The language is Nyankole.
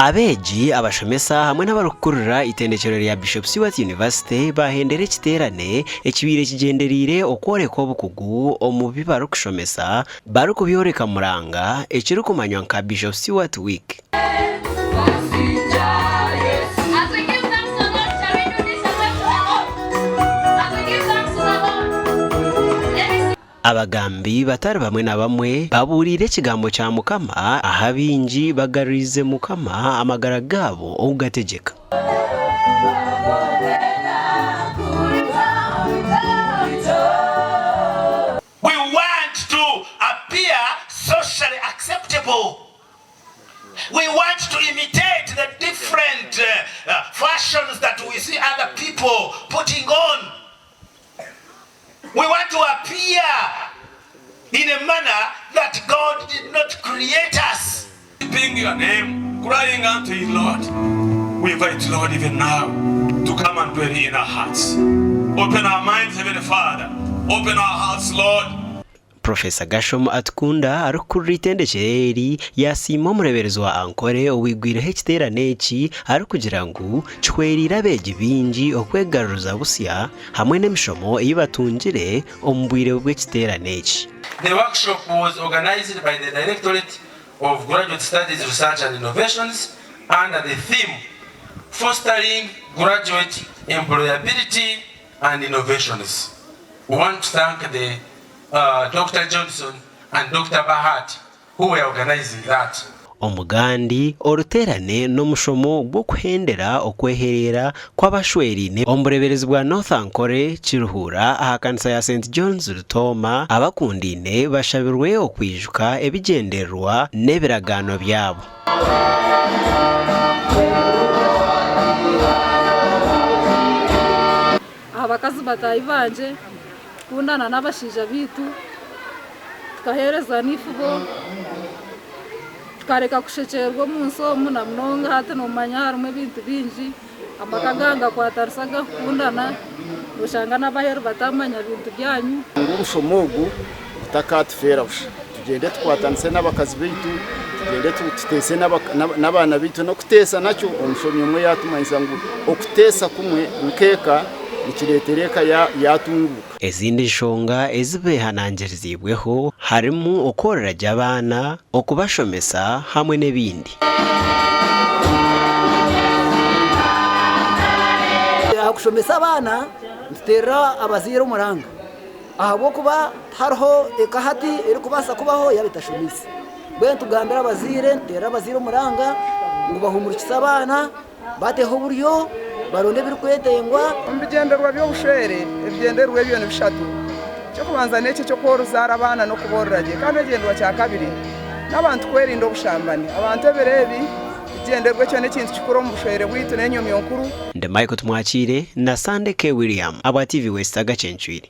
Abeegi, abashomesa hamwe n'abarikukurira eitendekyero rya Bishop Stuart University baahendera ekiteerane ekibaire kigyendereire okworeka obukugu omu bi barikushomesa barikubyoreka muranga ekirikumanywa nka Bishop Stuart Week. Abagambi batari bamwe na bamwe babuuriire ekigambo kya Mukama aha baingi bagaruriize Mukama amagara gaabo okugategyeka. We want to appear socially acceptable. We want to imitate the different fashions that we see other people putting on. We want to appear in a manner that God did not create us. Keeping your name, crying unto you, Lord. We invite Lord even now to come and dwell in our hearts. Open our minds, Heavenly Father. Open our hearts, Lord. Professor Gashom Atukunda arikukurira eitendekyero eri yasiima omureeberezi wa Ankole owaigwireho ekiteerane eki arikugira ngu kihwereire abeegi baingi okwegaruza busya hamwe n'emishomo ei batungire omu bwire bw'ekiteerane eki. The workshop was organised by the Directorate of Graduate Studies, Research and Innovations under the theme Fostering Graduate Employability and Innovations. We want to thank the Dokita Johnson and Dokita Bahati who were organising that. Omugandi, oruteerane n'omushomo gw'okuhendera okwehereera kw'abashweraine omu bureeberezi bwa North Ankole, Kiruhura aha kanisa ya St John's Rutooma, abakundaine bashabirwe okwijuka ebigyendererwa n'ebiragaano byabo. Aha bakazi bataahi bangye kukundana n'abashaija baitu, tukaheerezana eifubo, tukareka kushekyerwa omu nsi omu na munonga hati noomanya harimu ebintu bingi, amaka gangakwatanisa gakukundana, noshanga n'abaheeru batamanya bintu byanyu. Ngu omushomo ogu gutakatufeera busha, tugyende tukwatanise n'abakazi baitu, tugyende tuteese n'abaana baitu, n'okuteesa nakyo omushomi omwe yaatumanyisa ngu okuteesa kumwe nk'eka nikireetera eka yaatunguuka. Ezindi nshonga ezi beehanangiriziibweho harimu okworora gye abaana, okubashomesa hamwe n'ebindi. Aha kushomesa abaana nituteerera abazaire omuranga ahabw'okuba tihariho eka hati erikubaasa kubaho yaaba etashomiise. Mbwenu tugambira abazaire, nituteerera abazaire omuranga ngu bahumurikise abaana, bateho oburyo, baronde ebirikwetengwa. Omu bigyendererwa by'obushwere, ebigyendererwa ebyo ni bishatu. Eky'okubanza n'ekyo eky'okworuzaara abaana n'okuboorora gye. Kandi ekigyendererwa kya kabiri n'abantu kwerinda obushambani. Abantu ebiro ebi, ekigyendererwa ekyo n'ekintu kikuru omu bushwere bwaitu n'enyomyo nkuru. Ndi Michael Tumwakiire na Sande K. William abwa TV West Agacencwire.